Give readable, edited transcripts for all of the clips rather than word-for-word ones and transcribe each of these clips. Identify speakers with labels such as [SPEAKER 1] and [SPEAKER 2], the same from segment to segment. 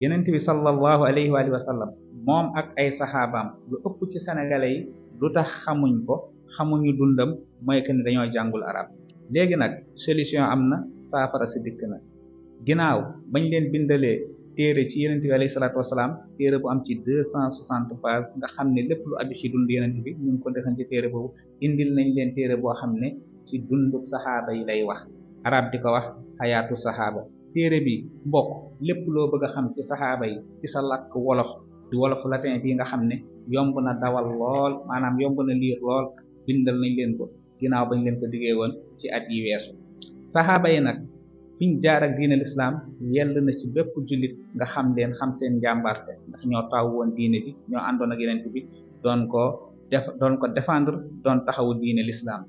[SPEAKER 1] yenent bi sallallahu alayhi wa sallam moom ak ay saxaabaam lu ëpp ci sénégalais yi lu tax xamuñ ko xamuñu dundam mooy que ni dañoo jàngul arab léegi nag solution am na saafara si dikk na ginnaaw bañ leen bindalee téere ci yenent bi alayhi salaatu wasalaam téere bu am ci 260 pages nga xam ne lépp lu aju ci dund yenent bi ñu ngi ko defan ci téere boobu indil nañ leen téere boo xam ne ci dunduk saxaaba yi lay wax arab di ko wax xayaatu saxaaba téere bi mbokk lépp loo bëgg a xam ci saxaaba yi ci sa làkk wolof di wolof latin bi nga xam ne yomb na dawal lool maanaam yomb na liir lool bindal nañ leen ko ginnaaw bañ leen ko diggee woon ci at yi weesu saxaaba yi nag fiñ jaar ak diine lislaam yell na ci bépp jullit nga xam leen xam seen njàmbarte ndax ñoo taw woon diine bi ñoo àndoon ak yenent bi doon ko défendre doon taxawu diine lislaam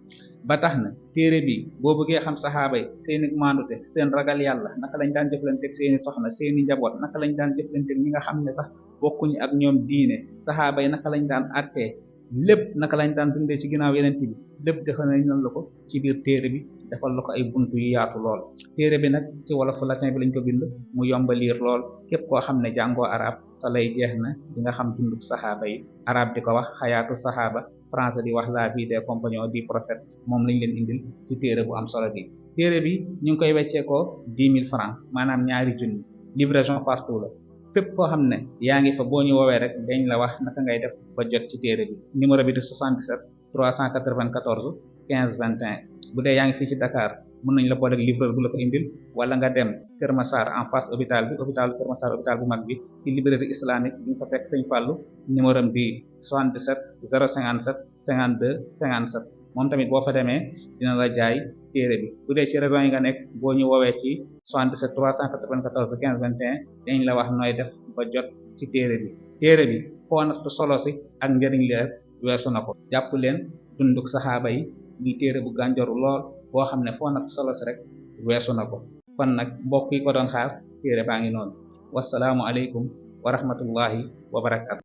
[SPEAKER 1] ba tax na téere bi boo bëggee xam saxaaba yi seeni maandute seen ragal yàlla naka lañ daan jëflanteeg seeni soxna seeni njaboot naka lañ daan jëflanteeg ñi nga xam ne sax bokkuñu ak ñoom diine saxaaba yi naka lañ daan attee lépp naka lañ daan dundee ci ginnaaw yenent bi lépp defal nañ la ko ci biir téere bi defal la ko ay buntu yu yaatu lool téere bi nag ci wolofu latin bi lañ ko bind mu yomba liir lool képp koo xam ne jàngoo arab sa lay jeex na di nga xam dunduk saxaaba yi arab di ko wax xayaatu saxaaba français di wax la vie des compagnons du prophète moom lañ leen indil ci téere bu am solo bi téere bi ñu ngi koy wecceekoo 10 000 francs maanaam ñaari junni livraison partout la fépp foo xam ne yaa ngi fa boo ñu woowee rek dañ la wax naka ngay def ba jot ci téere bi numéro bi di 77 394 15 21 bu dee yaa ngi fii ci Dakar mën nañ la boole ak livreur bu la ko indil wala nga dem Kër Massar en face hôpital bi hôpitalu Kër Massar hôpital bu mag bi ci librairie islamique bi nga fa fekk sëñ Fallou numéro bi 77 057 52 57 moom tamit boo fa demee dina la jaay téere bi bu dee ci région yi nga nekk boo ñu woowee ci 77 394 15 21 dañ la wax nooy def ba jot ci téere bi foo natt solo si ak njëriñ li rek weesu na ko jàpp leen dunduk saxaaba yi muy téere bu gànjaru lool boo xam ne foo natt solo si rek weesu na ko kon nag mbokk yi ko doon xaar téere baa ngi noonu wasalaamu aleykum wa rahmatullahi wa barakatu